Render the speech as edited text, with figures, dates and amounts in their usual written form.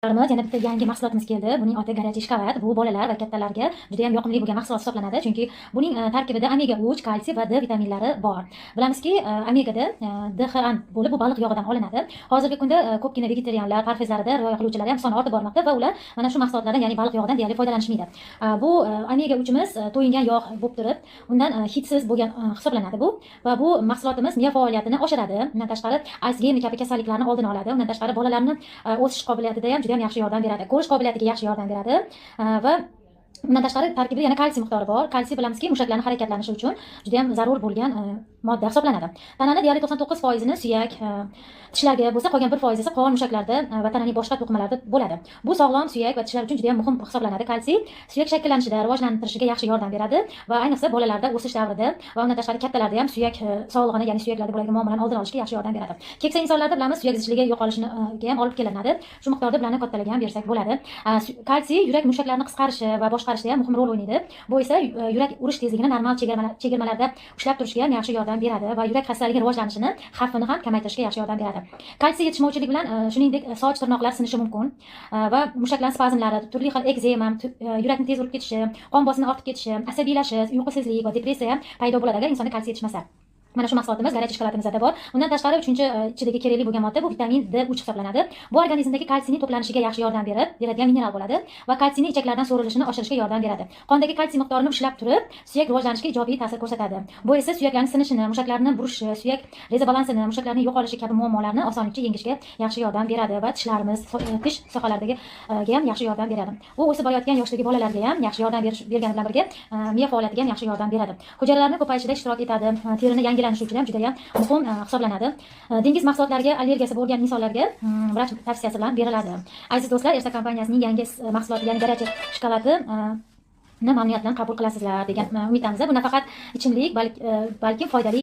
Yana bitta yangi mahsulotimiz keldi. Buning oti горячий shokolad. Bu bolalar va kattalarga juda ham yoqimli bo'lgan mahsulot hisoblanadi, chunki buning tarkibida omega 3, kalsiy va D vitaminlari bor. Bilamizki, omegada DHA bo'lib, bu baliq yog'idan olinadi. Hozirgi kunda ko'pgina vegetarianlar, parhezlarida rioya qiluvchilar ham soni ortib bormoqda va ular mana shu mahsulotlardan, ya'ni baliq yog'idan deyarli foydalanishmaydi. Bu omega 3imiz to'yingan yog' bo'lib turib, undan hidsiz bo'lgan hisoblanadi bu va bu mahsulotimiz miya faoliyatini oshiradi. Undan tashqari, Alsgeymer kabi kasalliklarni oldini oladi. Undan tashqari, bolalarni o'sish qobiliyatida ham juda ham yaxshi yordam beradi. Ko'rish qobiliyatiga yaxshi yordam beradi. Va undan tashqari, tarkibida yana kalsiy miqdori bor. Kalsiy, bilamizki, mushaklarni harakatlanishi uchun juda ham zarur bo'lgan modda hisoblanadi. Tanani deyarli 99%ini suyak, tishlarga bo'lsa, qolgan 1% esa qon, mushaklarda va tananing boshqa to'qimalarida bo'ladi. Bu sog'lom suyak va tishlar uchun juda ham muhim hisoblanadi. Kalsiy suyak shakllanishida, rivojlantirishiga yaxshi yordam beradi va ayniqsa bolalarda o'sish davrida va undan tashqari kattalarda ham suyak sog'lig'ini, ya'ni suyaklarda bo'ladigan muammolarni oldini olishga yaxshi yordam beradi. Keksa insonlarda, bilamiz, suyak zichligi yo'qolishiga ham olib kelinadi. Shu miqdorda bularni kattalarga ham bersak bo'ladi. Kalsiy yurak mushaklarini qisqarishi va boshqarishda ham muhim rol o'ynaydi. Bu esa yurak urish tezligini normal chegirmalarda ushlab turishga ham yaxshi yordam beradi va yurak xastaligi rivojlanishini xavfini ham kamaytirishga yaxshi yordam beradi. Kalsiy yetishmovchilik bilan shuningdek soch, tirnoqlar sinishi mumkin va mushaklar spazmlari, turli xil ekzema, yurakni tez urib ketishi, qon bosimi ortib ketishi, asabiylashish, uyqusizlik va depressiya ham paydo bo'ladi, agar insonda kalsiy yetishmasa. Mana shu mahsulotimiz, горячий shokolatimizda bor. Undan tashqari, uchinchi ichidagi kerakli bo'lgan modda bu vitamin D3 hisoblanadi. Bu organizmdagi kalsiyning to'planishiga yaxshi yordam beradigan mineral bo'ladi va kalsiyning ichaklardan so'rilishini oshirishga yordam beradi. Qondagi kalsiy miqdorini ushlab turib, suyak rivojlanishiga ijobiy ta'sir ko'rsatadi. Bu esa suyaklarning sinishini, mushaklarni burishi, suyak dezbalansini, mushaklarning yo'qolishi kabi muammolarni osonlikcha yengishga yaxshi yordam beradi va tishlarimiz, tish sohalaridagi ham yaxshi yordam beradi. U o'sib borayotgan yoshdagi bolalarga ham yaxshi yordam bergani bilan birga miya faoliyatiga ham yaxshi yordam beradi. Hujayralarni ko'payishida ishtirok etadi, terini yangilanishi uchun ham juda ham muhim hisoblanadi. Dengiz mahsulotlariga allergiyasi bo'lgan insonlarga vrach tavsiyasi bilan beriladi. Aziz do'stlar, Ersa kompaniyasining yangi mahsuloti, ya'ni горячий shokoladi ni mamnuniyat bilan qabul qilasizlar degan umiddamiz. Bu nafaqat ichimlik, balkim foydali.